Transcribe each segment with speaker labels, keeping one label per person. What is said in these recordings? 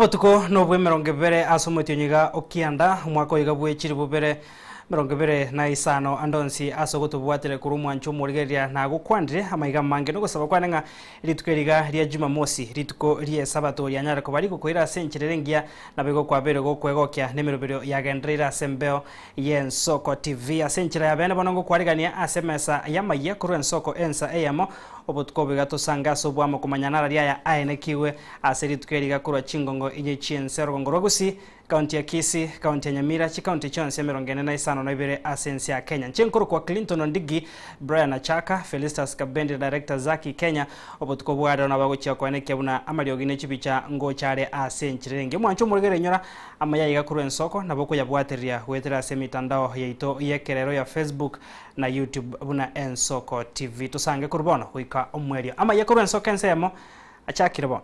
Speaker 1: Obotuko nobw'emerongo ebere ase omotienyi iga o kianda, omwaka oiga bwe chilifu bibere merongo ebere na isano, ande onsi ase ogotobwatera korwa omwancho omorigereria nagokwanire amaiga amange nogosaba kwane ng'a rituko eri iga ria Jumamosi, rituko ri'Esabato rianyare koba rigokoira ase enchera ere engiya, naboigo kwabeire gokwegokia nemeroberio yagendereire ase embeo y'Ensoko TV. Ase enchera ya bene bono ngokwarigania ase emesa y'amayia korwa ensoko ensa eyemo, obotuko obo iga tosange ase oboamo komanya nara riaya aenekigwe Ase rituko eri igakorwa chingongo inye chi'ense orogongo rwa Gusii, County ya Kisii, County ya Nyamira, chicounty chionsi emerongo ene na isano na ibere ase ense ya Kenya. Inche nkorokwa Clinton Ondigi, Brian Achaka, Felistus Kabendi na Director Zaki Kenya, obotuko bwa rero nabagochia koenekia buna amariogi ne chibicha ngocha are ase enchera ere engiya. Omwancho omorigere inyora amaya aiga korwa ensoko nabo okoyabwatereria goetera ase emitandao yaito y'ekerero ya Facebook na YouTube buna Ensoko TV. Tosange korwa bono goika omoerio. Amaya korwa ensoko ensemo. Achakire bono.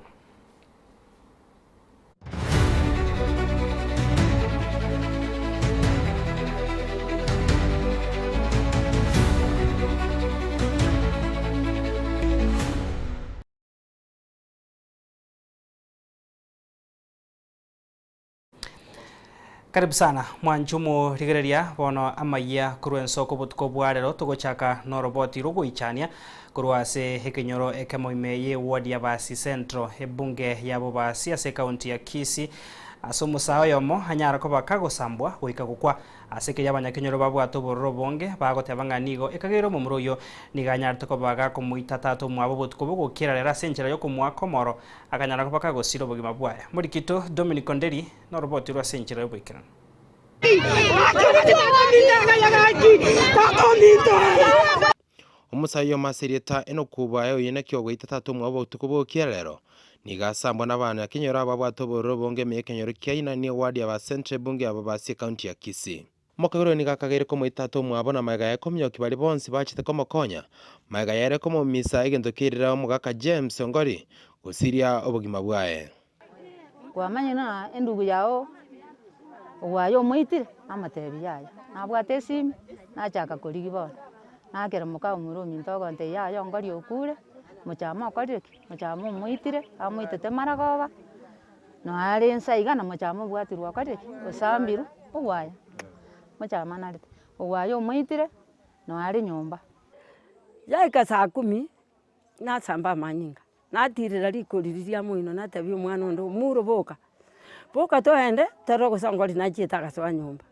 Speaker 1: Karibu sana mwanche omorigereria bono amayia korwa ensoko obotuko bwa rero togochaka noroboti rogoichania korwa ase ekenyoro ekemo ime ye ward ya Basi Central ebunge ya Bobasi ase ekaunti ya Kisii ase omosae oyomo anyare koba kagosambwa goika gokwa Ase keria abanyakenyoro babwate obororo obonge, bagoteba ng'a nigo ekageire omomura oyio nigo anyarete koba gakomoita tata omwabo obotuko bogokiera rero ase enchera y'okomoaka omoro, akanyara koba kagosira obogima bwaye. Morikito Dominic Onderi noroboti rwe ase enchera y'oboikeranu.
Speaker 2: Omosae oyomo ase erieta Enoku bwaye oyio naki ogoita tata omwabo obotuko bogokiera rero, nigo asambwa nabanyakenyoro ababwate obororo obonge ime y'ekenyoro kia Inani eward ya Basentre ebunge ya Babasi ecounty ya Kisii. Omokegori oyo nigo akageire komoita tata omwabo na magega yaye kominyokia baria bonsi bachete komokonya, magega yaye ere komomisa egento ki'erira omogaka James Ongori gosiria obogima bwaye.
Speaker 3: Kwamanyire ng'a endugu yao obwaye omoitire, namotebi yaya, nabwate esimi, nachaka korigia bono, nakera moka omura ominto ogontebia yaya ongori okure, mochama okorire ki? Mochama omoitire, amoitete maragoba, nare inse iga na mochama obwatirwe okorire ki? Osambirwe, obwaya, mochama narete, obwaye omoitire, nare nyomba.
Speaker 4: Yaika saa kumi, nasamba amanyinga. Natirera rikori riria moino, natebia omwana onde, Omuro boka, boka toende torore gose ongori nachiete agasoa nyomba.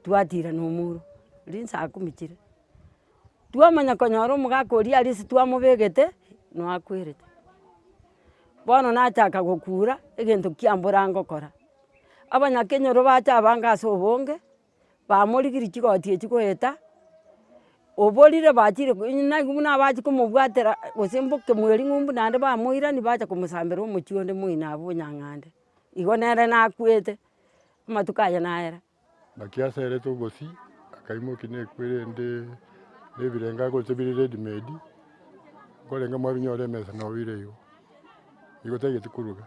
Speaker 4: Twatira na omuro, riria nsaa kumi chire, twamanya konyora omogaka oria aria ase twamobegete, no akwerete. Bono nachaka gokura, egento kiambora ngokora, abanyakenyoro bacha abange ase obonge. Bamorigirie chigoti echi goeta, oborire bachire naigwe buna abachia komobwatera gose mboke mweri ng'umbu naende bamoirania bacha komosambera omochie onde moino abwo bonyang'ande. Igo nere nakwete, amatuko aye naera.
Speaker 5: Naki aserete obosi, akaimokia na ekwere ende na ebirengo agocha bire ready made, nkorenge mwabinyora emesa nabo bire igo, igo taigeti koruga.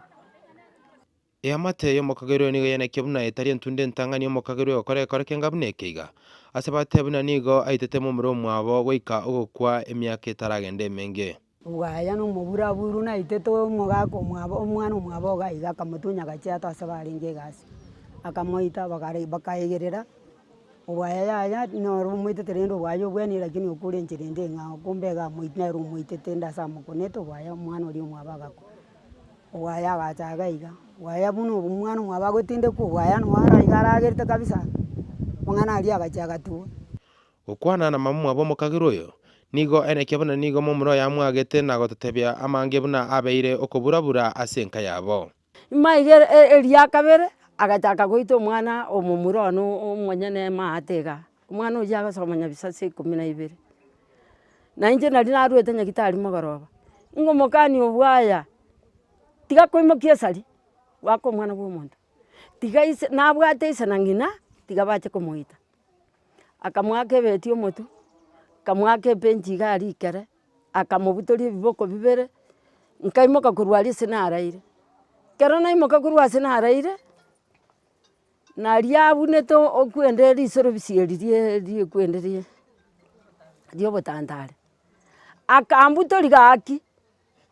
Speaker 2: Eamate y'omokagerwa nigo yanekia buna etari entunda entang'ani y'omokagerwa egokora egekora kenga buna eke iga. Ase bateba buna nigo aitete momura omwabo goika ogokwa emiaka etaragenda emenge.
Speaker 6: Bwaya nomoburaburu naitete omogaka omwabo omwana omwabo iga iga akamotunya agachia ase barenge egasi, akamoita bakare bakaegerera, obwaya yaya noro omoitete rende obwaya obwenire lakini okure enchera ende eng'ao kumbe iga amoit nere omoitete ende ase amokonete obwaya omwana oria omwabo agakwa. Obwaya agacha iga iga, obwaya buna obo omwana omwabo agotindekwa obwaya noo ara iga aragerete kabisa, amang'ana aria agachia agatua.
Speaker 2: Gokwana na mama omwabo omokagerwa oyo, nigo aenekia buna nigo momura oye amwagete na gototebia amange buna abeire okoburabura ase enka yabo.
Speaker 4: Maiga eria kabere, agachaka goita omwana omomura one omonyene maate igaa, omwana oyio agosoma nyabisase ikomi na ibere. Na inche nari naruete nyagitari mogoroba, ng'omokani obwaya, tiga koimokia esari, goaka omwana bwa omonto, tiga ise nabwate ise na ng'ina, tiga bache komoita. Akamoaka ebeti omotwe, akamoaka epenchi iga aria rikere, akamobutoria ebiboko bibere, nkaimoka korwa aria ase naraire. Ekero naimoka korwa ase naraire, Naria abunete okwende risoro bisieri rie riekwende rie riobotantare, akambutoria gaki,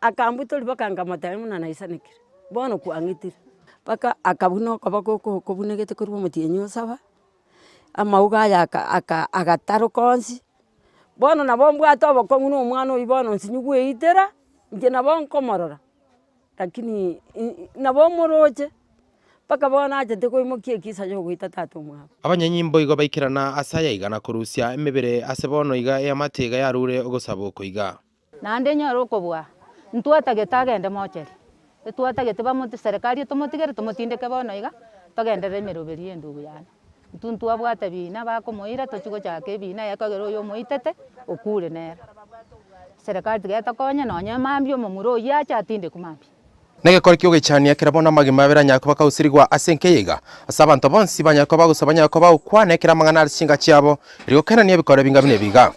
Speaker 4: akambutoria mpaka nkamotebia buna naisanekire, bono kwang'itire. Mpaka akabuna okoboko oko okobunegete korwa omotienyi osaba, amauga aya aka aka agataroka onsi, bono nabo mbwate obokong'u na omwana oywo bono nsinye gweitera, inche nabo nkomorora, lakini i nabo omoroche, mpaka bono achete koimokia ekisa ya ogoita tata omwabo.
Speaker 2: Abanyanyimbo igo baikerana ase aya iga na korusia emebere ase bono iga eamate iga yarure ogosaba oko iga.
Speaker 3: Naende nyore okobua, ntwatagete agende mocheri, etwatagete bamoti serikali etomotigere tomotindeke bono iga, togenderere emeroberi ya endugu yane. Intwe ntwabwate bina bakomoira tochi gochaka ebina ekogera oyo omoitete, okure nere. Serikali tiga etokonye nonye mambia omomura oyio ache atindekwe mambia.
Speaker 2: Negekore ki'ogechania ekero bono amagima abere anyare koba kausirigwa ase enka eye iga, ase abanto bonsi banyare koba bagosaba banyare koba bagokwana ekero amang'ana are chinga chiabo, erio gokenania ebikore binga buna ebi iga.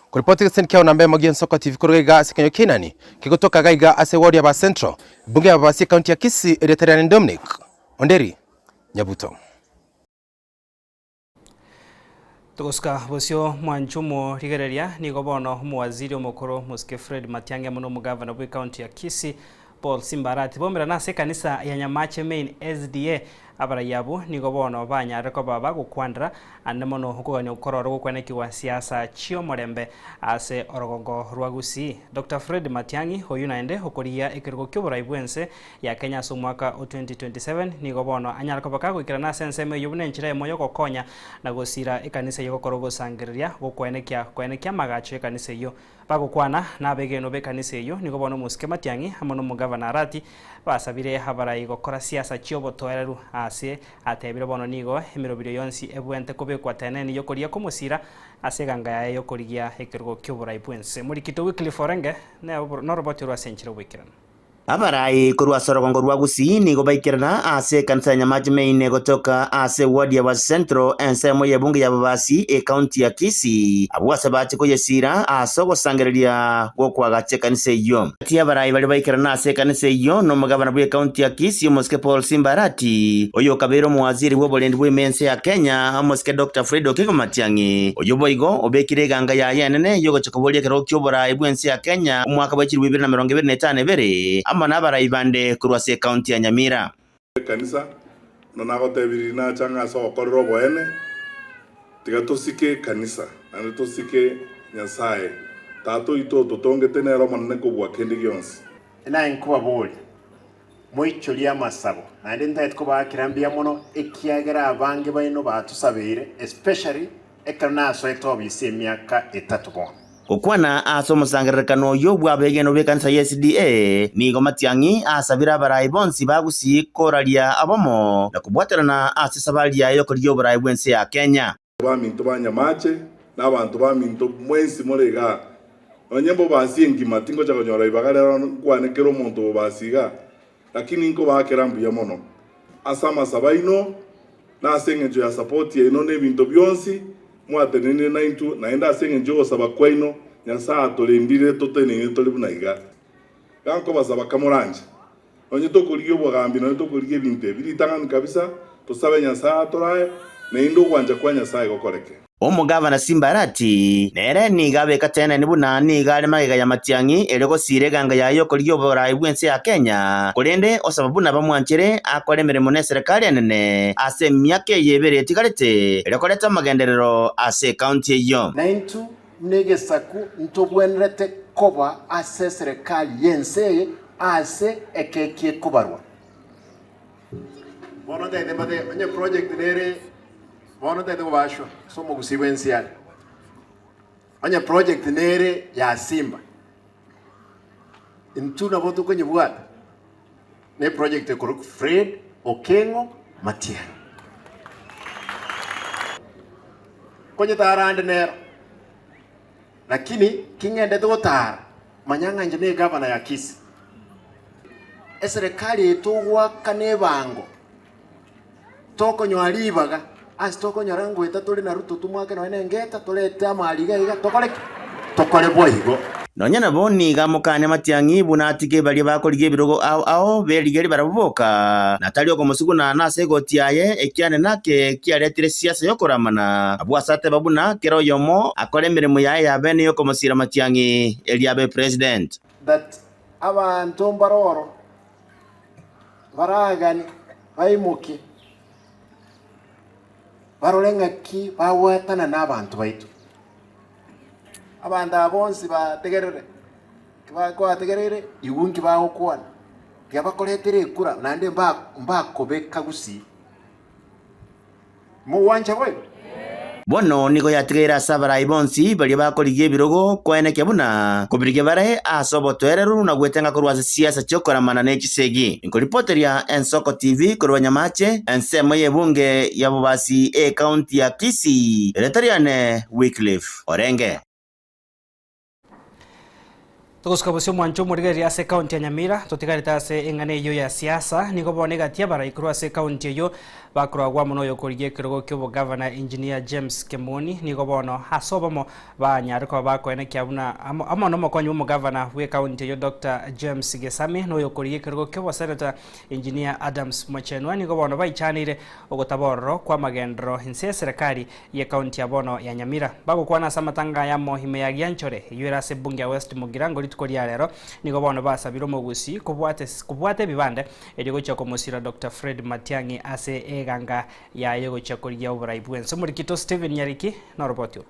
Speaker 2: Koripoti egeseni kiao namba emo gi'Ensoko TV korwa iga ase ekenyoro kia Inani, kegotoka iga iga ase eward ya Ba Central, ebunge ya Babasi ecounty ya Kisii, erieta riane Dominic Onderi Nyabuto.
Speaker 1: Togosuka bosio mwancho omorigereria, nigo bono omowaziri omokoro Mosike Fred Matiang'i amo nomogavana bw'ecounty ya Kisii Paul Simba Arati bomerana ase ekanisa ya Nyamache Main SDA. Abarai abwo nigo bono banyarire koba bagokwandera ande mono okogania kororo gokwenekigwa siasa chi'omorembe ase orogongo rwa Gusii. Doctor Fred Matiang'i oyio naende okorigia ekerogo ki'oborai bw'ense ya Kenya ase omwaka o 2027 nigo bono anyare koba kagoikerana ase ensemo eyio buna enchera eyemo y'ogokonya na gosira ekanisa eyio gokora ogosangereria gokwenekia koenekia amagacho y'ekanisa eyio. Bagokwana nabegenwa b'ekanisa eyio nigo bono omosike Matiang'i amo nomogavana Arati basabire abarai gokora siasa chi'obotoereru ase atebire bono nigo emeroberio yonsi ebwente kobekwa teneni y'okoria komosira ase eganga yaye y'okorigia ekerogo ki'oborai bw'ense. Morikito Wycliffe Orenge noroboti orwo ase enchera oboikeranu.
Speaker 7: Abarai korwa ase orogongo rwa Gusii nigo baikerana ase ekanisa ya Nyamache Main gotoka ase eward ya West Central ensemo y'ebunge ya Babasi ecounty ya Kisii abwo ase bache koyesiira ase ogosangereria gw'okoagacha ekanisa eyio. Gati y'abarai baria baikerana ase ekanisa eyio nomogabana bw'ecounty ya Kisii omosike Paul Simba Arati, oyokabeire omowaziri bw'oborendi bw'ime ense ya Kenya omosike Doctor Fred Okengo Matiang'i, oyio boigo obekire eganga yaye enene y'ogocha Koboria ekerogo ki'oboraai bw'ense ya Kenya omwaka bwe chilifu ibere na emerongo ebere na etano ebere, amo nabarai bande korwa ase ekaunti ya Nyamira.
Speaker 8: Ekanisa, buna nagotebirie nacha ng'a ase ogokorera oboene, tiga tosike ekanisa, naende tosike Nyasae, Tata oito ototongete nere omonene kobua kende gionsi.
Speaker 9: Naye nkobaboria, moichorie amasabo, naende ntagete kobaakera mbuya mono, ekiagera abange baino batosabeire, especially ekero nasoete obisi emiaka etato bono.
Speaker 7: Gokwana ase omosangererekano oyio bw'abegenwa b'ekanisa ya SDA, nigo Matiang'i asabire abarai bonsi ba Gusii koraria abomo na kobwaterana ase esabari yaye y'okorigia oborai bw'ense ya Kenya.
Speaker 8: Baminto ba nyamache, na abanto baminto mwensi more igaa, nonye mbobasi engima, tingocha konyora ribaga rero nkwane kera omonto obobasi igaa, lakini nkobaakera mbuya mono ase amasabo aino, na ase engencho ya support yaino na ebinto bionsi mwatenenire naintwe, naende ase engencho y'ogosaba kwaino, Nyasae atorendire toteneine tore buna iga. Iga nkobasaba kamoranche, Nonye tokorigia obogambi, nonye tokorigia ebinto ebi, ritang'ani kabisa tosabe Nyasae atorae, naende ogwancha kwa Nyasae gokoreke.
Speaker 7: Omogavana Simba Arati nere nigo abeka teneni buna nigo are magega ya Matiang'i erio gosiira eganga yaye y'okorigia oboraai bw'ense ya Kenya, korende osaba buna bamwanchere akore emeremo n'eserekari enene ase emiaka eye ebere etigarete erio koreta amagenderero ase ekaunti eyio.
Speaker 9: Naintwe buna egesaku ntobwenerete koba ase eserekari y'ense eye aase ekeki ekobarwa. Bono ntagete mbate onye project nere bono ntagete kobashwa ase omogusii bwensi are. Onye project nere ya Simba, intwe nabo tokonyebwata na eproject ekorokwa Fred Okengo Matiang'i. Konyetara ande nero, lakini king'endete gotara Manya ng'a inche negavana ya Kisii. Eserekari eye togoakana ebango, tokonyora ribaga ase tokonyora ngoeta tore na Ruto tomwake nonya na engeta torete amari iga iga tokore ki? Tokore boigo.
Speaker 7: Nonya nabo nigo amokania Matiang'i buna atige baria bakorigia ebirogo ao ao berigerie barabwo boka, na tari okomosuguna nase egoti yaye, ekiane nake kiaretire siasa y'okoramana. Abwo ase ateba buna kera oyomo akore emeremo yaye ya bene y'okomosiira Matiang'i erio abe president.
Speaker 9: That abanto mbare oro baragani. Baimokie, barore ng'aki bagwetana nabanto baito. Abanto aba bonsi bategerere, kwategereire, igwe nki bagokwana, tiga bakoretere ekura naende mbakobeka gusii. Mogwancha boigo?
Speaker 7: Bono nigo yatigaire ase abarai bonsi baria bakorigia ebirogo koenekia buna kobirigia bare ase obotoereru na gwetenga korwa ase siasa chi'okoramana ne chisegi. Nkoripoteria Ensoko TV korwa Nyamache, ensemo y'ebunge ya Bobasi ecounty ya Kisii, erieta riane Wycliffe Orenge.
Speaker 1: Togosuka bosio omwancho omorigereria ase ekaunti ya Nyamira, totigarete ase eng'ana eyio ya siasa, nigo bono egati y'abarai korwa ase ekaunti eyio bakoragwa amo noyokorigia ekerogo ki'obogavana Engineer James Kemoni nigo bono ase obomo banyare koba bakoenekia buna amo amo nomokonyi bw'omogavana bw'ekaunti eyio Doctor James Gesami na oyokorigia ekerogo ki'oboseneta Engineer Adams Mochenwa nigo bono baichaneire ogotaba ororo kw'amagenderero inse y'eserekari y'Ekaunti ya bono ya Nyamira. Bagokwana ase amatanga ayamo ime ya Gianchore, eyio ere ase ebunge ya West Mugirango rituko ria rero, nigo bono basabire omogusii kobwate kobwata ebibande erio gochia komosira Doctor Fred Matiang'i ase eganga yaye gochia korigia oborai bwense. Omorikito Stephen Nyariki noroboti oro.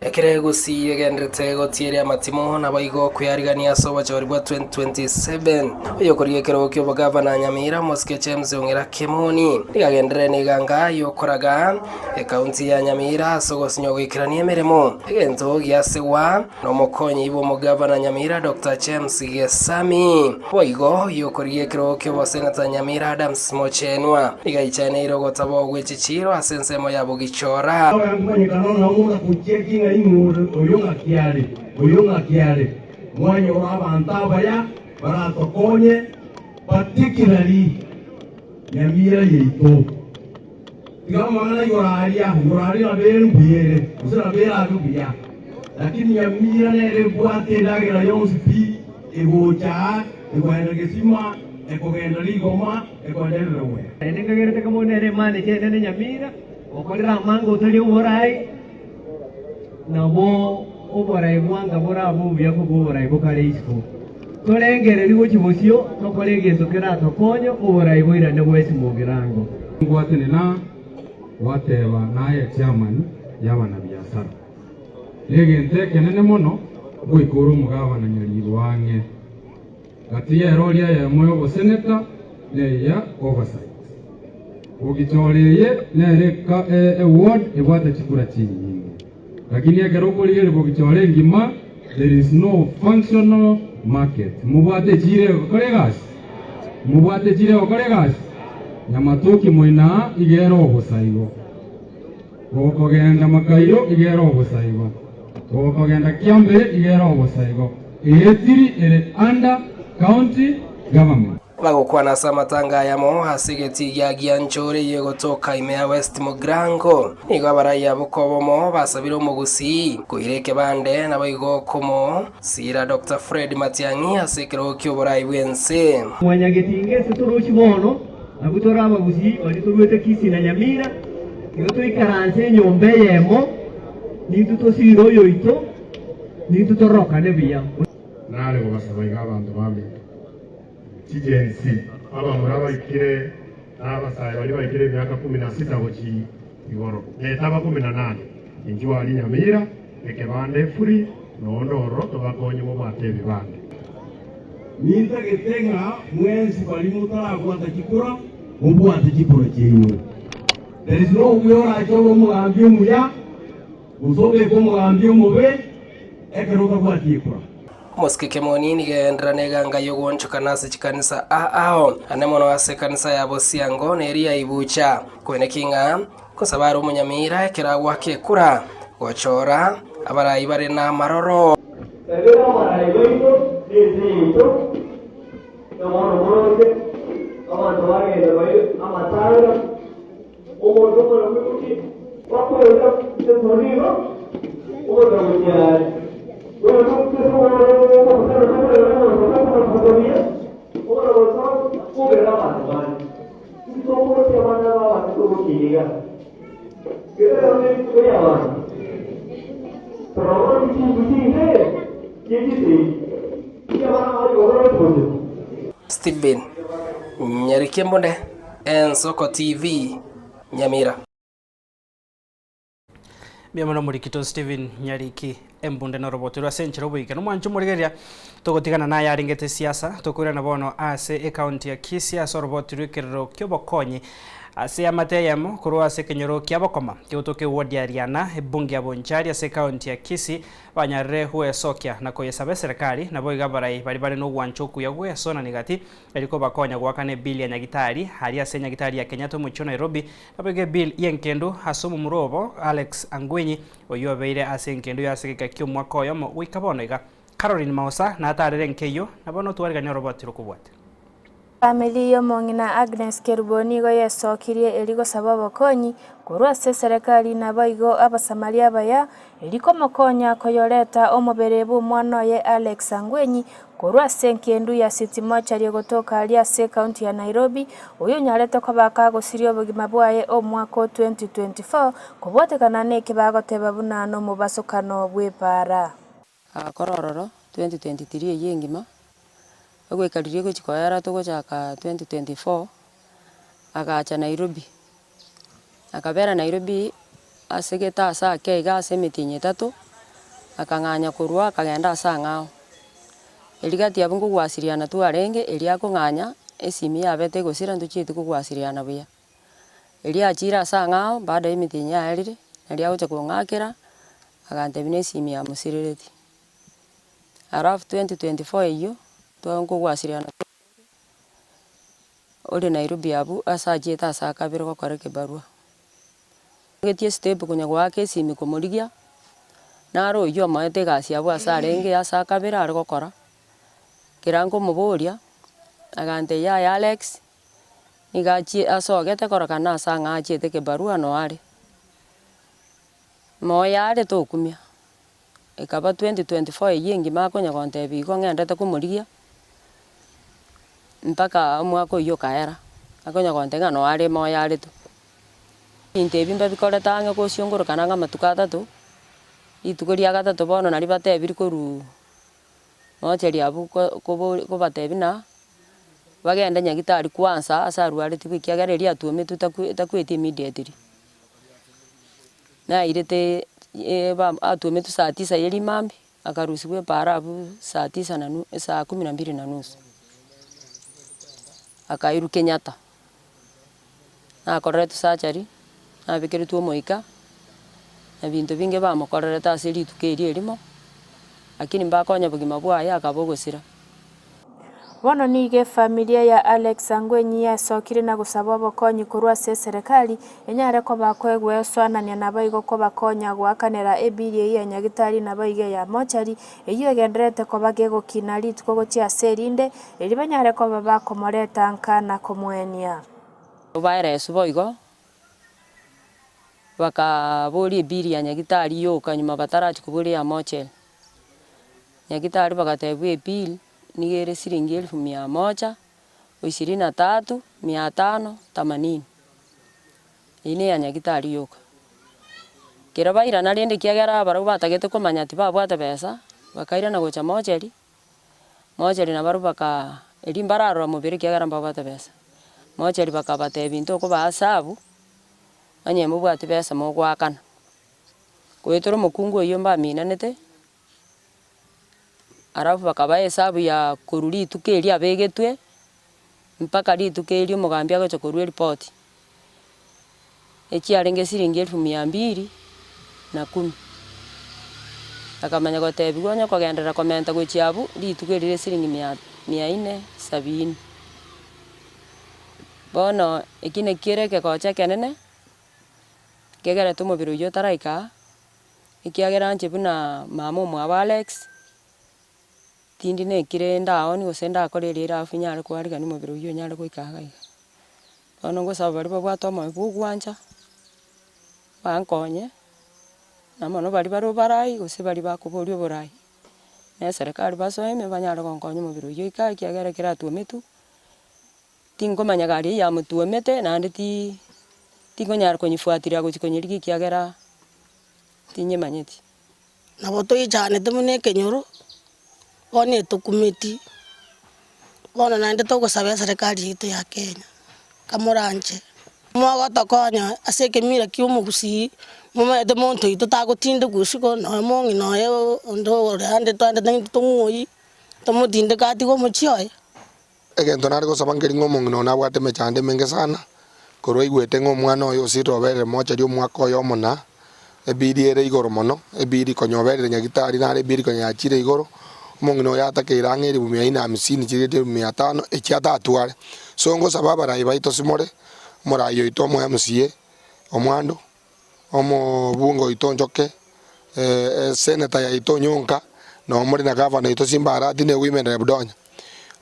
Speaker 10: Ekero egusii egenderete gotieria amatimo, naboigo okwearigania ase obochori bwa 2027. Oyokorigia ekerogo ki'obogavana Nyamira, Omosike James Ong'era Kemoni, nigo agenderere neganga y'okoraga ekaunti ya Nyamira ase ogosinywa goikerania emeremo. Egento giasegwa nomokonyi bw'omogavana Nyamira Doctor James Gesami. Boigo oyokorigia ekerogo ki'oboseneta Nyamira Adams Mochenwa, nigo aichaneire ogotaba ogwe chichiiro ase ensemo ya Bogichora.
Speaker 11: Ogankonyekana onomo ng'a gochia king'a ing'o oyo ng'aki are, oyo ng'aki are, mwanyora abanto abaya baratokonye particularly Nyamira yaito. Tiga amang'ana igoro aria, igoro aria nabo ere mbuya ere, gose nabo erabe buya, lakini Nyamira nere ebwate endagera yonsi pi egocha aa, ekoenda gesima, ekogenda rigoma, ekoenda everywhere.
Speaker 12: Naende nkagerete kamo nere emanager enene Nyamira, okorera amanga otari oborai, nabo oborai bwanga borabe obuya kobua oborai bokare isiko. Torengereria gochia bosio, tokore egento keratokonye oborai boirane bw'esimogerango.
Speaker 13: Ngwatenena gwateba naye chairman y'abanabiasara. Negento ekenene mono goika ore omogabana Nyaribo ang'e. Gati y'erori eyemo y'oboseneta neya oversight. Bogichora eye nere eward ebwate chikura chinyinge. Lakini ekero okorigereria bogichora engima there is no functional market. Mobwate chire gokora egasi? Mobwate chire gokora egasi? Nyamatoki moina igere obosaigo. Gokogenda Makairo igere obosaigo. Gokogenda Kiambere igere obosaigo. Eye tiri ere under county government.
Speaker 10: Bagokwana ase amatanga ayamo ase egetii gia Gianchore eye gotoka ime ya West Mugirango. Nigo abarai abo kobomo basabire omogusii koira ekebande naboigo komo sira Dr. Fred Matiang'i ase ekerogo ki'oborai bw'ense.
Speaker 12: Mwanyagetinga ase torochi bono nabwo tore abagusii baria torwete Kisii na Nyamira igo toikaranse enyomba eyemo nintwe tosire oyoito nintwe tororokane buya.
Speaker 5: Nare gobasaba iga abanto bamito chigensi abamura baikire n'abasae baria baikire emiaka 16 gochi igoro netaba 18 inchwari Nyamira ekebande efuri nondo oro tobakonye mobwate ebibande.
Speaker 11: Nintagete ng'a mwensi bari motarabwata chikura mobwate chikura chiaino. There is no way orache omugambi omuya gose obeke omugambi omobe ekero otabwati ekura.
Speaker 10: Omosike Kemoni nigendera neganga y'ogoonchokana ase chikanisa ao ane mono ase ekanisa ya Bosiango neri ya Ibucha kwene king'a kosaba are omonyamira ekero agwaka ekura gochora abarai bare na amaroro.
Speaker 12: Ebere abarai baito n'ense yaito nabono moroche abanto bagenda bari amatanga omonto omwana bw'ebuki bakwenda esoriro omotagotiare
Speaker 10: Stephen Nyariki Embunde, Ensoko TV, Nyamira.
Speaker 1: Mbuya mono Omorikito Stephen Nyariki Embunde noroboto rwa ase enchera oboike nomwancho omorigereria togotigana naye arengete siasa tokoirana bono ase ecounty ya Kisii ase oroboti rw'ekerero kiobokonyi Ase amate eyemo korwa ase ekenyoro kia Bokoma, kegotoka eward ya Riana, ebunge ya Bonchari ase ecounty ya Kisii, banyarire gwesokia na koyesaba eserekari, naboigo abarai baria bare nogwancha okuya gwesonania gati eri kobakonya goakana ebill ya Nyagitari aria ase Nyagitari ya Kenyatta omochie o Nairobi, naboigo ebill y'engendu ase omomura obo Alex Angwenyi oyio obeire ase engendu y'ase egeka ki'omwaka oyomo goika bono iga. Caroline Maosa natarere enkeyio, na bono twariganie oroboti rokobwate.
Speaker 14: Famiri y'omong'ina Agnes Kerubo nigo yesokirie eri gosaba obokonyi korwa ase eserekari naboigo Abasamaria abaya eri komokonya koyoreta omobere bw'omwana oye Alex Angwenyi korwa ase enkendu ya City Mortuary egotoka aria ase ecounty ya Nairobi oyio onyarete koba kagosiria obogima bwaye omwaka o 2024 kobwatekana neke bagoteba buna nomobasokano bw'epaara.
Speaker 15: Agakora ororo 2023 eyio engima, egoika riria egochia koera togochaka 2024, agacha Nairobi, akabera Nairobi ase gete ase ake iga ase emetienyi etato, akang'anya korwa akagenda ase ang'ao. Erio gati abwo nkogwasiriana twarenge, erio akong'anya, esimi yabete egosira ntochieti kogwasiriana buya. Erio achiire ase ang'ao baada y'emetienyi yaerire, nario agocha kong'akera, agantebia na esimi yamosirereti. Alafu 2024 eyio, twankogwasiriana ore Nairobi abwo ase achiete ase akabere gokora ekebarua. Getie estep konya goaka esimi komorigia, naro oyio omoete egasi abwo ase arenge ase akabere are gokora, kera nkomoboria, agantebia yaya Alex, Nigo achie asogete korokana ase ang'aa achiete kebarua no are. Moyo are tokumia. Ekaba 2024 eyio engima akonya gontebia igo ng'endete komorigia, mpaka omwaka oyio okaera, akonya gontebia ng'a no are moyo are tu. Ebinto ebi mbabikorete ang'e gosiongorokana ang'e amatuko atato, rituko ria gatato bono nario batebirie korwa Mocheria abwo ko- kobo kobatebia na bagende nyagitari kwansa ase arwaretigwe ekiagera eria atuometwe takwe takweti immediately. Nairete ba atuometwe saa tisa ya rimambia, akarusiwa epaara abwo saa tisa na nu saa kumi na mbili na nusu, akairwa Kenyatta. Nakoreretwe surgery, nabekeretwe omoika, na binto binge bamokorerete ase rituko erio erimo, lakini mbakonya obogima bwaye akaba ogosira.
Speaker 14: Bono nigo efamilia ya Alex Angwenyi yasokire na gosaba obokonyi korwa ase eserekari enyare koba koegwesoanania naboigo kobakonya goakanera ebili eyio ya nyagitari naboigo eya mochari eyio egendererete koba gegokina rituko gochia ase erinde erio banyare koba bakomoreta nka na komoenia.
Speaker 15: Obaeresu boigo, bakaboria ebili ya nyagitari yoka nyuma batarachia koboria eya mocheri. Nyagitari bagatebiwa ebill nigo ere siringi elfu mia moja, ishirini na tatu, mia tano, themanini. Eyio neya nyagitari yoka. Ekero bairana rende ekiagera barabwo batagete komanya tibabwate besa, bakairana gocha mocheri, Mochari nabarabwo baka erio mbararora mobere ekiagera mbabwate besa. Mochari bakabatebia intwe okobaa esabu, onye mobwati besa mogoakana. Goetera omokungu oyio mbaminanete, alafu bakabaa esabu ya korwa rituko erio abegetwe, mpaka rituko erio omogambi agocha korwa eripoti, echiarenge siringi elfu mia mbili na kumi. Akamanya gotebiwa onye kogenderera komenta gochia abwo, rituko erio rire siringi mia mia nne sabini. Bono eki nakio kere ekegocha ekenene, kegerete omobere oyio otaraika aa, ekiagera inche buna mama omwabo Alex. Tindi nekire ndaoni gose ndakore eria erafu nyare koarigania omobere oyio onyare goika iga iga. Bono ngosaba baria babwate omoyo bwa ogwancha, bankonye, na mono baria bare obarai gose baria bakoboria oborai, na eserekari basoe ime banyare gonkonya omobere oyio oike aa ekiagera ekero atuometwe, tinkomanya gari eyio yamotuomete naende ti tinkonyara konyefuatilia gochia konyerigia ekiagera tinyemanyeti.
Speaker 16: Nabo toichanete buna ekenyoro, bono etokumeti, Bono naende togosaba eserekari yaito ya Kenya, kamoranche, mogotokonya ase ekemira kia omogusii, momanyete monto oito tagotindekwa isiko nonya omong'ina oye onde ore ande twaendete intwe tomwoyi, tomotindeke atige omochie oye.
Speaker 17: Egento nare gosaba nkeri ng'a omong'ina one nabwate emechando emenge sana, korwa aigwete ng'a omwana oye osirire oberire mochari omwaka oyomo na ebiri ere igoro mono, ebiri konya oberire nyagitari nare ebiri konya yachire igoro, omong'ina oyo atakeire ang'e elifu mia ine hamsini chirete elifu mia tano echi atatware. So ngosaba abarai baito simore, omorai oito omo MCA, omwando, omobunge oito Njoke, esenator yaito Onyonka, noo more na gavana oito Simba Arati na ewomen rep Donya.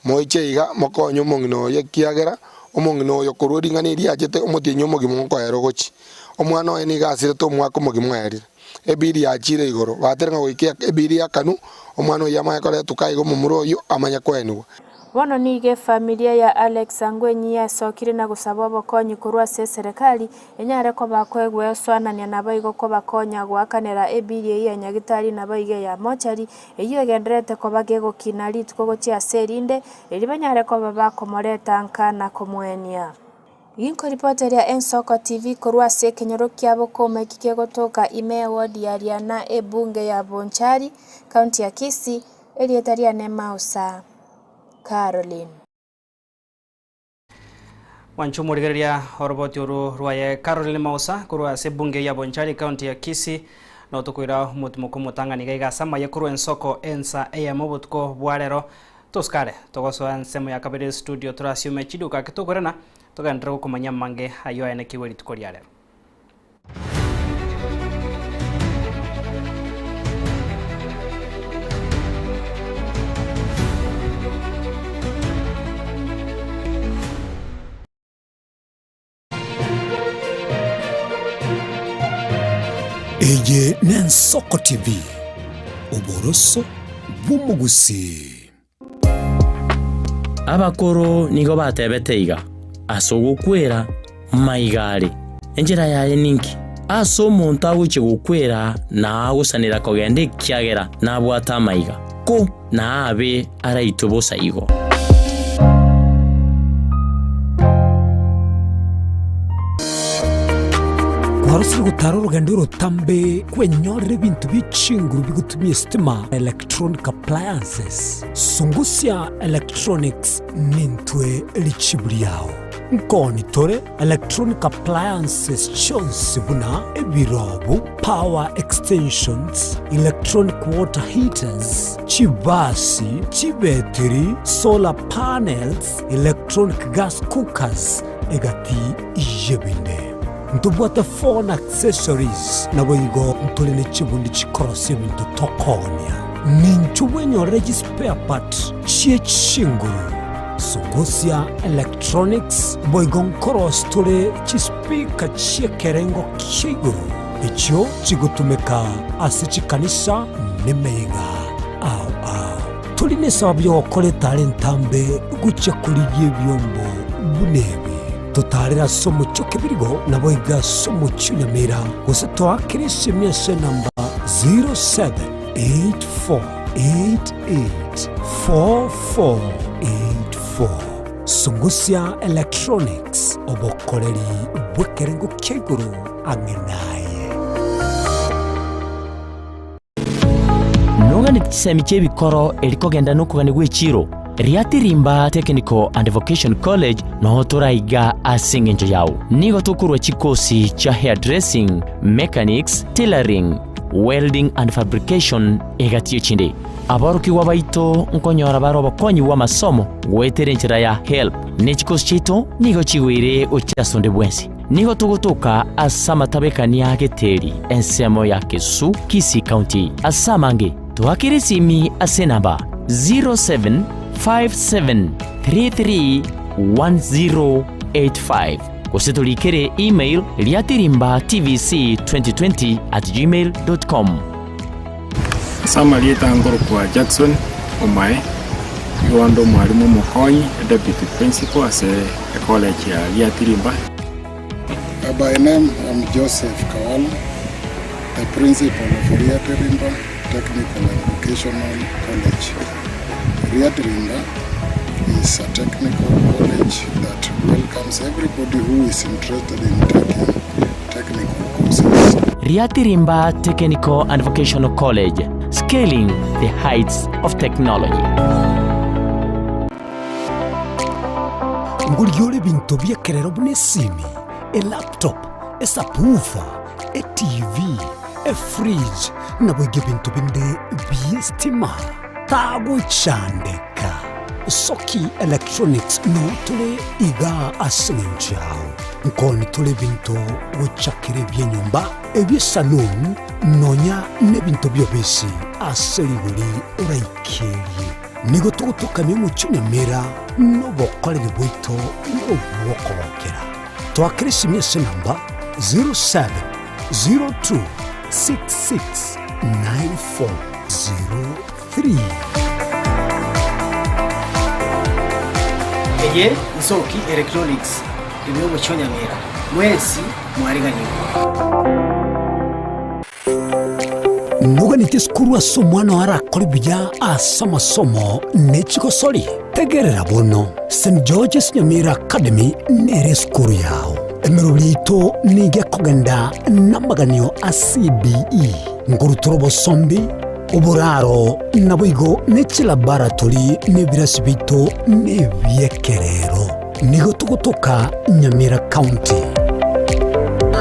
Speaker 17: Moiche iga mokonye omong'ina oyo ekiagera omong'ina oyo korwa ring'ana eri achete omotienyi omogima okoera ogochia. Omwana oye nigo asirete omwaka omogima oerire. Ebiri yachire igoro, batera ng'a goika ebiri yakanwa, omwana oyio amanye koretwa iga omomura oyio amanye koenigwa.
Speaker 14: Bono nigo efamilia ya Alex Angwenyi yasokire na gosaba obokonyi korwa ase eserekari enyare koba koegwesoanania naboigo kobakonya goakanera ebili eyio ya nyagitari naboigo eya mochari eyio egendererete koba gegokina rituko gochia ase erinde, erio banyare koba bakomoreta nka na komoenia. Ginkoripoteria Ensoko TV korwa ase ekenyoro kia Bokoma eki kegotoka ime eward ya Riana ebunge ya Bonchari, county ya Kisii, erieta riane Mausa Caroline.
Speaker 1: Mwanche omorigereria oroboti oru rwaye Caroline Mausa korwa ase ebunge ya Bonchari county ya Kisii notokoira omotimoko omotang'ani iga iga ase amaye korwa ensoko ensa eyemo obotuko bwa rero Tosikare, togosoa ensemo ya kabere studio torasiume chiduka ake tokorena, togenderere gokomanyia amange ayio aenekigwe rituko ria rero.
Speaker 18: Eye n'Ensoko TV, oboroso bw'omogusii.
Speaker 19: Abakoro nigo batebete iga, Ase ogokwera, maiga are. Enchera yaye ninki? Ase omonto agochia gokwera na agosanera kogenda ekiagera nabwate amaiga, ko nabe araitwe bosa igo.
Speaker 18: Kwarosire gotara orogendo orotambe kwenyorera ebinto bie chinguru bigotumia esitima, electronic appliances. Sungusia Electronics nintwe richibu riao. Nkoni tore electronic appliances chionsi buna ebirobu, power extensions, electronic water heaters, chibasi, chibetiri, solar panels, electronic gas cookers, egati y'ebinde. Ntobwate phone accessories, naboigo ntore ne chibundi chikorosia ebinto tokoonia. Ninchu bwenyorere chispare part chie chinguru. Sungusia Electronics boigo nkorosi tore chispeaker chi'ekerengo kia igoro, echio chigotumeka ase chikanisa nemeyega ao ao. Tori nesababu y'ogokora etara entambe gochia korigia ebiombo buna ebi. Totaarere ase omochie o Kebirigo, naboigo ase omochie o Nyamira, gose toakere esimi ase enamba 0784884484. Sungusia Electronics, obokoreri bw'ekerengo kia igoro ang'e naye.
Speaker 19: Noganeti chisemi chi'ebikoro eri kogenda nokogania gw'echiro, Riatirimba Technical and Vocation College noo toraiga ase engencho yao. Nigo tokorua chikosi chia hairdressing, mechanics, tailoring, welding and fabrication egati y'echinde. Aborokigwa baito nkonyora bare obokonyi bw'amasomo goetera enchera ya HELB, ne chikosi chiaito nigo chigoire gochia ase onde bwensi. Nigo togotoka ase amatabekania a Geteri, ensemo ya Kesu, Kisii County. Ase amange, toakere esimi ase enamba 0757331085 gose torikere email riatirimbatvc2020@gmail.com.
Speaker 20: Ase amarieta nkorokwa Jackson Omae, nigo ande omwalimu omokonyi, deputy principal ase ecollege ya Riatirimba.
Speaker 21: By name I'm Joseph Kawala, the principal of Riatirimba Technical and Vocational College. Riatirimba is a technical college that welcomes everybody who is interested in taking technical courses.
Speaker 19: Riatirimba Technical and Vocational College, scaling the heights of technology.
Speaker 18: Ngorigia ore ebinto bi'ekerero buna esimi, elaptop, esubwoofer, etv, efridge, naboigo ebinto binde bi'estima. Tagochandeka. Soki Electronics noo tore igaa ase eng'encho yao. Nkoni tore ebinto gochakera ebi'enyomba, ebi'esaloon, nonya nebinto bi'obisi ase rigori oraikerie. Nigo togotokamia omochie Nyamira nobokoreri bwaito nobw'okogokera. Twakera esimi ase enamba 0702669403.
Speaker 6: Eye Nsoki Electronics ime omochie o Nyamira, mwensi mwariganigwe.
Speaker 18: Noganeti esukuru ase omwana oo arakore buya ase amasomo ne chigosori? Tegerera bono, St George's Nyamira Academy nere esukuru yao. Emeroberi yaito nigo ekogenda namaganio a CBE, nkorutora obosombi, oboraro, naboigo ne chilaboratory na ebirasi biaito nebiekerero. Nigo togotoka Nyamira County.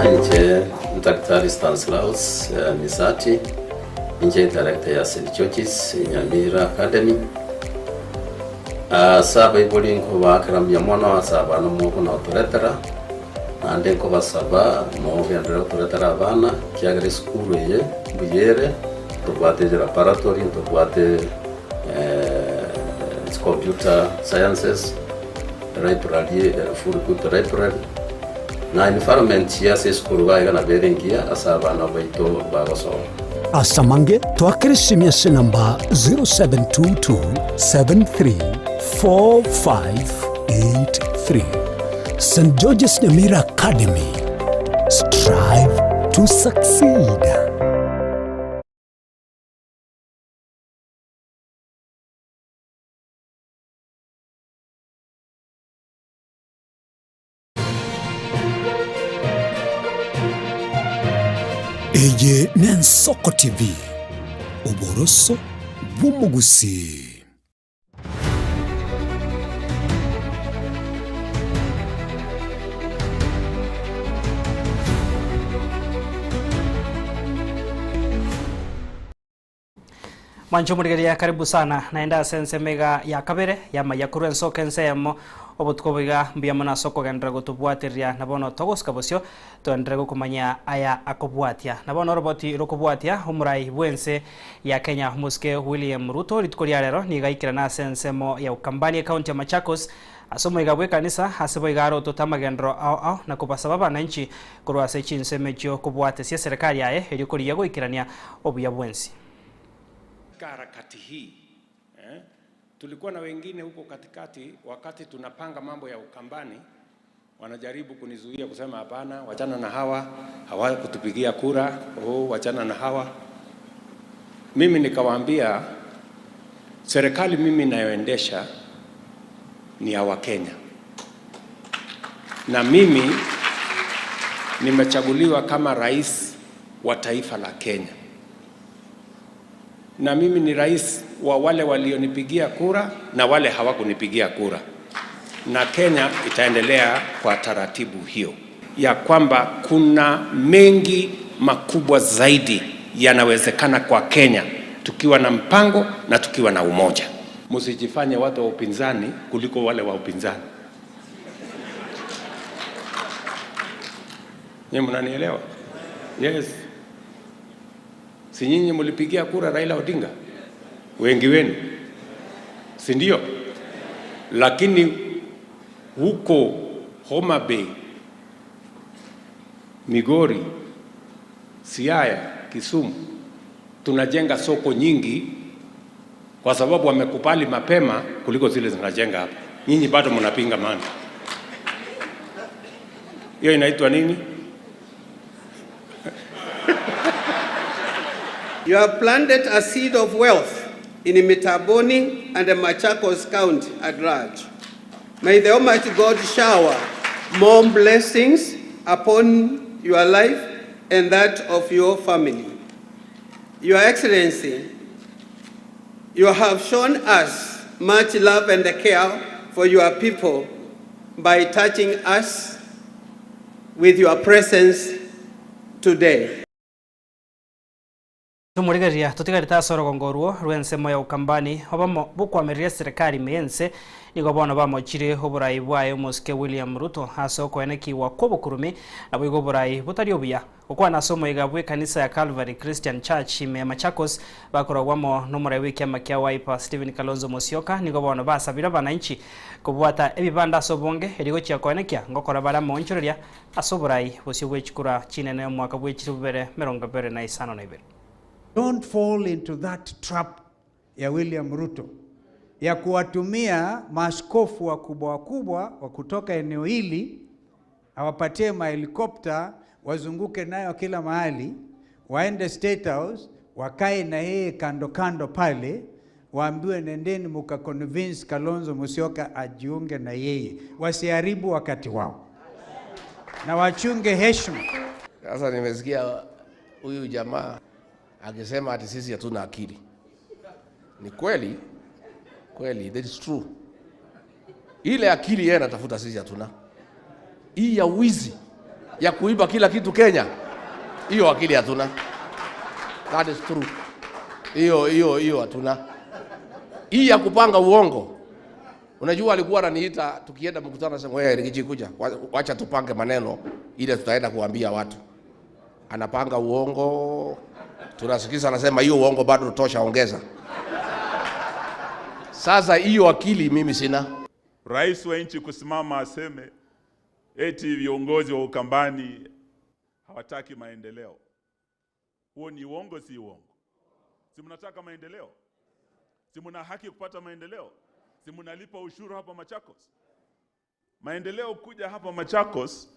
Speaker 22: Inche Daktari Stanislaus Misati, inche director ya St George's Nyamira Academy. Ase abaibori nkobaakera mbuya mono ase abana mokona gotoretera, naende nkobasaba mogenderere gotoretera abana, ekiagera esukuru eye mbuya ere, ntobwate laboratory, ntobwate computer sciences, library, full good library. Na environment y'ase esukuru iga iga nabo ere engiya ase abana baito bagosoma.
Speaker 18: Ase amange, twakere esimi ase enamba 0722734583. St George's Nyamira Academy, strive to succeed. Eye n'Ensoko TV, oboroso bw'omogusii.
Speaker 1: Mwanche omorigereria karibu sana naende ase ensemo iga ya kabere y'amaiya korwa ensoko ense eyemo obotuko obo iga mbuya mono ase okogenderera gotobwatereria na bono togosika bosio toenderere gokomanyia aya akobwatia. Na bono oroboti rokobwatia omorai bw'ense ya Kenya omosike William Ruto rituko ria rero nigo aikerana ase ensemo ya Ukambani ecounty ya Machakos ase omoiga bw'ekanisa ase boigo arotote amagenderero ao ao na kobasaba abananchi korwa ase chinsemo echio kobwatesia eserekari yaye erio korigia goikerania obuya bwensi.
Speaker 23: Katika harakati hii eh, tulikuwa na wengine huko katikati, wakati tunapanga mambo ya Ukambani, wanajaribu kunizuia kusema hapana, wachana na hawa, hawakutupigia kura, oh, wachana na hawa. Mimi nikawaambia serikali mimi inayoendesha ni ya Wakenya na mimi nimechaguliwa kama rais wa taifa la Kenya, na mimi ni rais wa wale walionipigia kura na wale hawakunipigia kura, na Kenya itaendelea kwa taratibu hiyo ya kwamba kuna mengi makubwa zaidi yanawezekana kwa Kenya tukiwa na mpango na tukiwa na umoja. Msijifanye watu wa upinzani kuliko wale wa upinzani. Nyinyi mnanielewa? Yes. Si nyinyi mlipigia kura Raila Odinga? Wengi wenu. Si ndio? Lakini huko Homa Bay, Migori, Siaya, Kisumu tunajenga soko nyingi kwa sababu wamekubali mapema kuliko zile zinajenga hapa. Nyinyi bado mnapinga maana. Hiyo inaitwa nini?
Speaker 24: You have planted a seed of wealth
Speaker 2: in Mitaboni and Machakos County at large. May the Almighty God shower more blessings upon your life and that of your family. Your Excellency, you have shown us much love and care for your people by touching us with your presence today.
Speaker 1: Tomorigereria totigarete ase orogongo orwo rw'ensemo ya Ukambani, obomo bw'okoamereria eserekari ime y'ense, nigo bono bamochire oborai bwaye omosike William Ruto ase okoenekigwa kw'obokurumi naboigo oborai botari obuya. Gokwana ase omoiga bw'ekanisa ya Calvary Christian Church ime ya Machakos, bakoragwa amo nomorai bw'ekiama kia Wiper Stephen Kalonzo Musyoka nigo bono basabire abananchi kobwata ebibanda ase obonge erio gochia koenekia ngokora bare amaonchoreria ase oborai bosio bw'echikura chinene omwaka bw'echilifu bibere merongo ebere na isano na ibere.
Speaker 3: Don't fall into that trap ya William Ruto ya kuwatumia maaskofu wakubwa wakubwa wa kutoka eneo hili awapatie mahelikopta wazunguke nayo kila mahali, waende State House wakae na yeye kando kando pale, waambiwe nendeni muka convince Kalonzo Musyoka ajiunge na yeye. Wasiharibu wakati wao na wachunge heshima.
Speaker 4: Sasa nimesikia huyu jamaa akisema ati sisi hatuna akili. Ni kweli kweli, that is true. Ile akili yeye anatafuta sisi hatuna. Hii ya wizi ya kuiba kila kitu Kenya, hiyo akili hatuna. That is true. Hiyo hiyo hiyo hatuna. Hii ya kupanga uongo. Unajua alikuwa ananiita tukienda mkutano, anasema wewe Rigiji, kuja wacha tupange maneno ile tutaenda kuambia watu. Anapanga uongo, tunasikiza, anasema hiyo uongo bado tosha, ongeza. Sasa hiyo akili mimi sina.
Speaker 8: Rais wa nchi kusimama aseme eti viongozi wa Ukambani hawataki maendeleo, huo ni uongo, si uongo? Si mnataka maendeleo? Si mna haki kupata maendeleo? Si mnalipa ushuru hapa Machakos? Maendeleo kuja hapa Machakos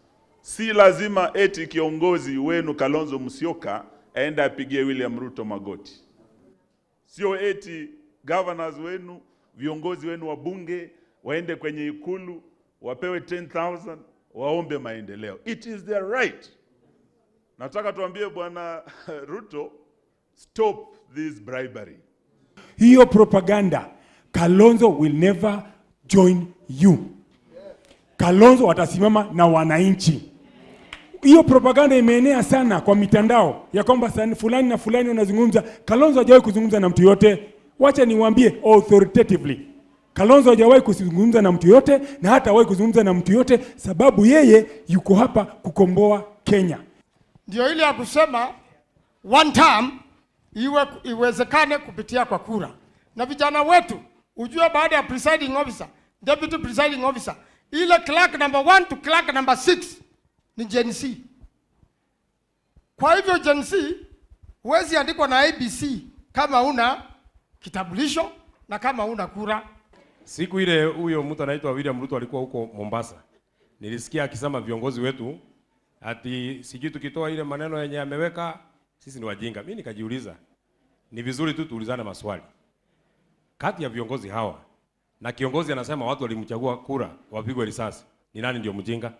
Speaker 8: si lazima eti kiongozi wenu Kalonzo Musyoka aende apigie William Ruto magoti. Sio eti governors wenu, viongozi wenu wa bunge waende kwenye ikulu wapewe 10,000 waombe maendeleo. It is their right. Nataka tuambie Bwana Ruto, stop this bribery.
Speaker 24: Hiyo propaganda, Kalonzo will never join you. Kalonzo atasimama na wananchi. Hiyo propaganda imeenea sana kwa mitandao ya kwamba fulani na fulani wanazungumza. Kalonzo hajawahi kuzungumza na mtu yote. Wacha niwaambie authoritatively, Kalonzo hajawahi kuzungumza na mtu yote na hata hawahi kuzungumza na mtu yote, sababu yeye yuko hapa kukomboa Kenya.
Speaker 25: Ndio ile ya kusema one term iwe iwezekane kupitia kwa kura. Na vijana wetu ujue, baada ya presiding officer, deputy presiding officer, ile clerk number 1 to clerk number 6 ni Gen Z. Kwa hivyo Gen Z huwezi andikwa na ABC kama una kitambulisho na kama una kura.
Speaker 26: Siku ile huyo mtu anaitwa William Ruto alikuwa huko Mombasa, nilisikia akisema viongozi wetu ati sijui tukitoa ile maneno yenye ameweka sisi ni wajinga. Mimi nikajiuliza, ni vizuri tu tuulizane maswali kati ya viongozi hawa na kiongozi anasema watu walimchagua kura wapigwe risasi, ni nani ndio mjinga?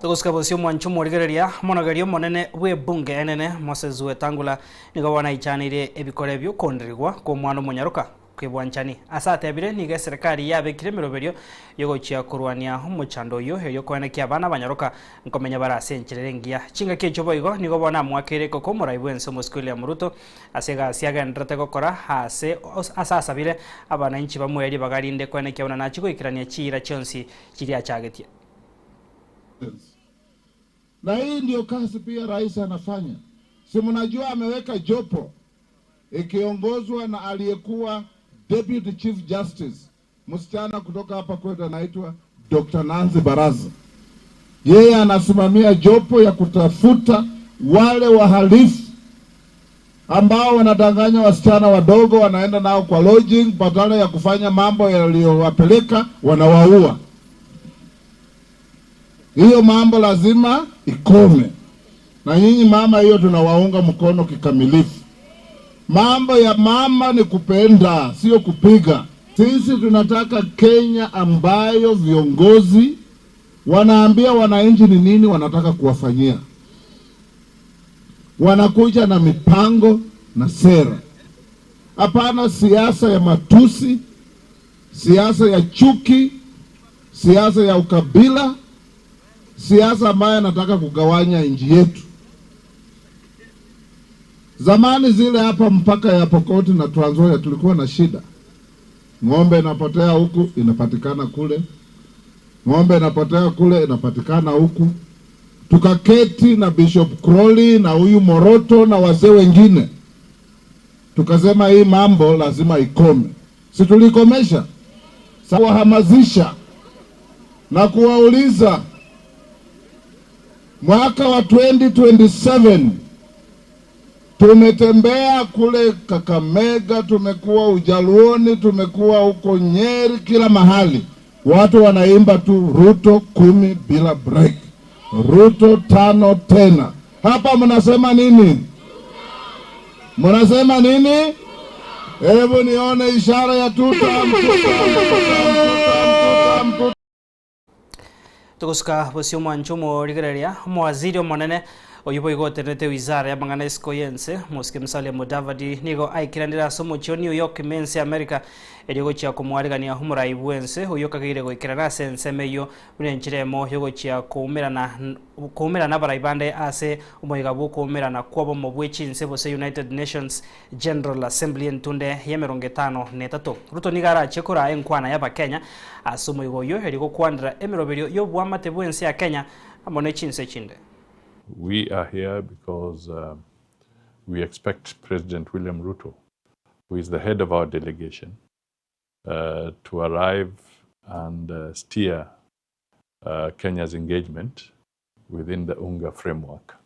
Speaker 1: Togosika bosio mwancho morigereria monogeria omonene bwa ebunge enene Moses Wetangula nigo bono aichaneire ebikore biokonderigwa kwa omwana omonyaroka kwebwanchani ase atebire niga eserikali yabekire emeroberio yogochia korwania omochando oyo erio koenekia abana abanyaroka nkomenya bare ase encherera engiya. Chingaki echio boigo nigo bono amwakeire ekoko omorai bwa ense omosike William Ruto ase egasi agenderete gokora ase ase asabire abananchi bamwerie bagarinde koenekia buna nachi goikerania chiira chionsi chiria achagetie.
Speaker 27: Na hii ndio kazi pia rais anafanya. Si mnajua ameweka jopo ikiongozwa na aliyekuwa Deputy Chief Justice, msichana kutoka hapa kwetu anaitwa Dr. Nancy Baraza. Yeye anasimamia jopo ya kutafuta wale wahalifu ambao wanadanganya wasichana wadogo, wanaenda nao kwa lodging, badala ya kufanya mambo yaliyowapeleka wanawaua. Hiyo mambo lazima ikome, na nyinyi mama, hiyo tunawaunga mkono kikamilifu. Mambo ya mama ni kupenda, sio kupiga. Sisi tunataka Kenya ambayo viongozi wanaambia wananchi ni nini wanataka kuwafanyia, wanakuja na mipango na sera. Hapana siasa ya matusi, siasa ya chuki, siasa ya ukabila, siasa ambayo anataka kugawanya nchi yetu. Zamani zile hapa mpaka ya Pokoti na Trans Nzoia tulikuwa na shida, ng'ombe inapotea huku inapatikana kule, ng'ombe inapotea kule inapatikana huku. Tukaketi na Bishop Crowley na huyu Moroto na wazee wengine, tukasema hii mambo lazima ikome. Si tulikomesha? Sasa kuwahamasisha na kuwauliza mwaka wa 2027 tumetembea kule Kakamega, tumekuwa Ujaluoni, tumekuwa huko Nyeri, kila mahali watu wanaimba tu Ruto 10 bila break, Ruto 5 tena. Hapa mnasema nini? Mnasema nini? Hebu nione ishara ya tuta.
Speaker 1: Togosuka bosio omwancho omorigereria, omowaziri omonene oyio boigo otenenete wizara ya amang'ana isiko y'ense, Mosike Musalia Mudavadi, nigo aikiranire ase omochie o New York ime ense ya America, erio gochia komoarigania omorai bw'ense oyio okageire goikerana ase ensemo eyio buna enchera emo yogochia koumerana koumerana abarai bande ase omoyega bw'okoumerana kw'obomo bwe chinse gose United Nations General Assembly entunde y'emerongo etano na etato. Ruto nigo arachie koraa enkwana y'Abakenya ase omoyega oyio erio gokwanera emeroberio y'oboamate bw'ense ya Kenya amo ne chinse chinde.
Speaker 5: We are here because we expect President William Ruto, who is the head of our delegation, to arrive and steer Kenya's engagement within the UNGA framework.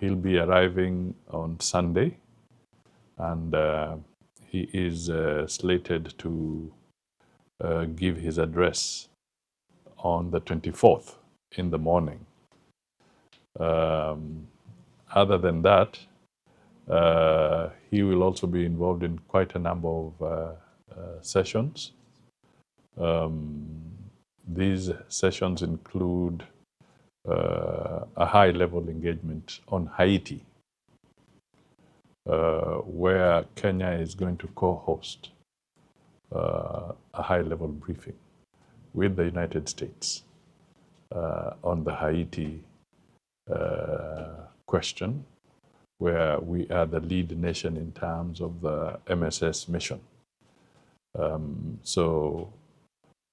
Speaker 5: He'll be arriving on Sunday, and he is slated to give his address on the 24th in the morning. Other than that, he will also be involved in quite a number of sessions. These sessions include a high-level engagement on Haiti, where Kenya is going to co-host a high-level briefing with the United States on the Haiti question, where we are the lead nation in terms of the MSS mission. So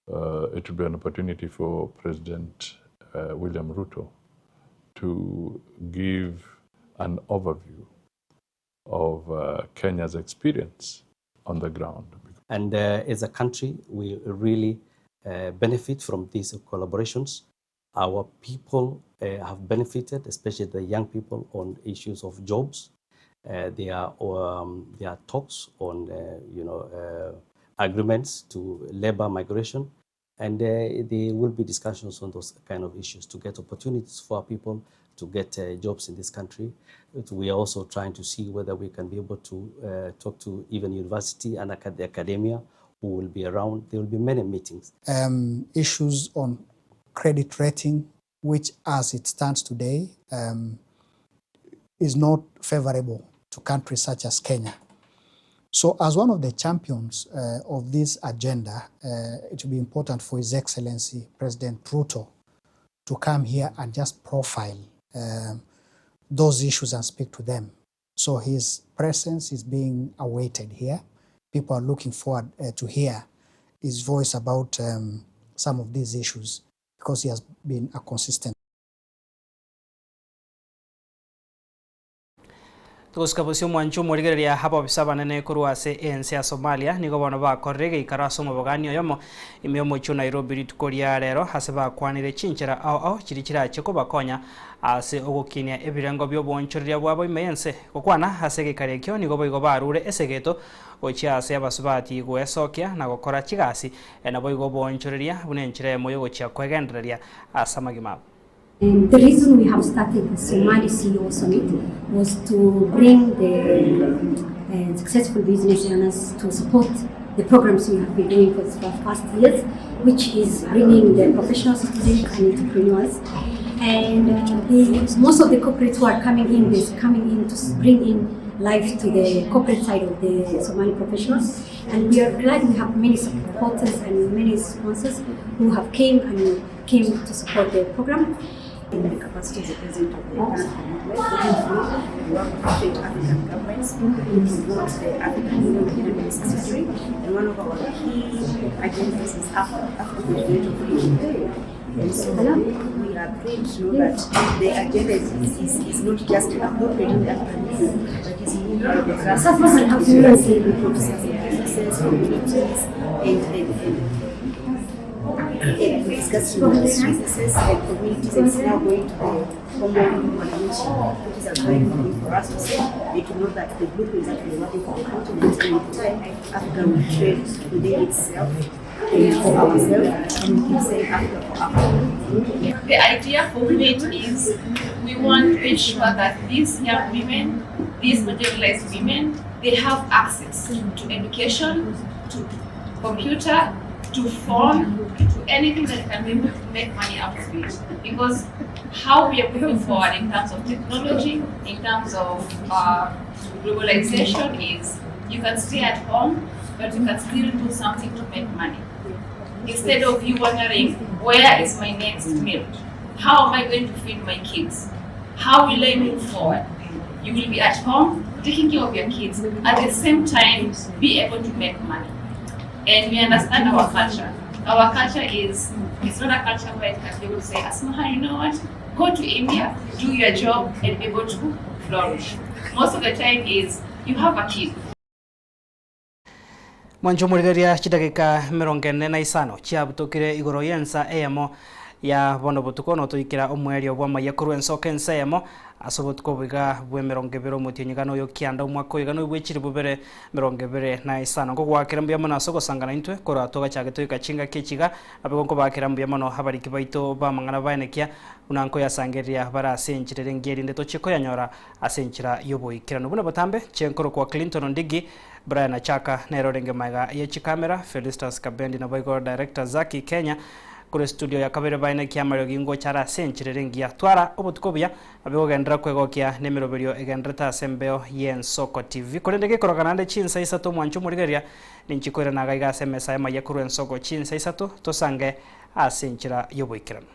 Speaker 5: it will be an opportunity for President William Ruto to give an overview of Kenya's experience on the ground.
Speaker 7: And as a country, we really benefit from these collaborations. Our people have benefited, especially the young people, on issues of jobs. There are talks on agreements to labor migration, and there will be discussions on those kind of issues to get opportunities for our people to get jobs in this country. We are also trying to see whether we can be able to talk to even university and the academia who will be around. There will be many meetings.
Speaker 9: Issues on credit rating, which as it stands today, is not favorable to countries such as Kenya. So as one of the champions of this agenda, it will be important for His Excellency President Ruto to come here and just profile those issues and speak to them. So his presence is being awaited here. People are looking forward to hear his voice about some of these issues, because he has been a consistent.
Speaker 1: Togosika bosio omwancho omorigereria abobisa abanene korwa ase ense ya Somalia nigo bono bakorire egeikaro ase omobogani oyomo ime y'omochie o Nairobi rituko ria rero ase bakwanire chinchera ao ao chiri chirache kobakonya ase ogokinia ebirengo bia obonchoreria bwabo ime y'ense. Gokwana ase egeikaro ekio nigo boigo barure esegeto gochia ase abasubati goesokia na gokora chigasi, nabo igo obonchoreria buna enchera emo yogochia kwegendereria ase amagima abo.
Speaker 10: And the reason we have started the Somali CEO Summit was to bring the successful business owners to support the programs we have been doing for the past years, which is bringing the professional students and entrepreneurs. And most of the corporates who are coming in, is coming in to bring in life to the corporate side of the Somali professionals. And we are glad we have many supporters and many sponsors who have came and came to support the program.
Speaker 11: In the capacity as the president of the Pan African Movement, we work with different African governments to promote the African Union in its history. And one of our key agendas is Africa, Africa continental free. And so we are thrilled to know that the agenda is not just appropriate in the African Union, but is moved by the grassroots, people, businesses, communities, and discussing businesses and communities, and it's now going to the common mwananchi, which is a very good thing for us to say, and to know that the blueprint that we are working for the continent, and with time, Africa will trade within itself and for ourselves, and we keep saying Africa for Africa.
Speaker 12: The idea for WIT is we want to ensure that these young women, these marginalized women, they have access to education, to computer, to phone, to anything that can be able to make money out of it. Because how we are moving forward in terms of technology, in terms of globalization is you can stay at home, but you can still do something to make money. Instead of you wondering, where is my next meal? How am I going to feed my kids? How will I move forward? You will be at home taking care of your kids, at the same time be able to make money. And we understand our culture. Our culture is, it's not a culture where it can be able to say, Asmahan, you know what? Go to India, do your job, and be able to flourish. Most of the time is, you have a kid.
Speaker 1: Mwancho omorigereria chidageka 45 chiabutokire igoro y'ensa eyemo ya bono botuko notoikera omwerio bw'amaiya korwa ensoka ensa eyemo ase obotuko oboiga bwa 20 omotienyi gana oyo kianda omwaka oyo gana obwechiri bubere 25 nkogwakera mbuya mono ase ogosangana intwe korwa togachake toika chingaki echiga nabo nkobakera mbuya mono abariki baito bamang'ana baenekia buna nkoyasangereria bare ase enchera ere engiya erinde tochie koyanyora ase enchera ya oboikeranu buna botambe chenkoro kwa Clinton Ondigi Brian Achaka nero orenge maega ye chikamera Felistus Kabendi nabo igo director Zaki Kenya kore studio ya kabere baine kiamario gingo chara ase enchera ere engiya twara obotuko obuya abe gogenderera kwegokia na emeroberio egenderete ase embeo ye Ensoko TV korende gekoroka naende chinsa isato omwancho omorigereria ninchi koirana iga iga ase emesa y'amaiya korwa Ensoko chinsa isato tosange ase enchera y'oboikeranu.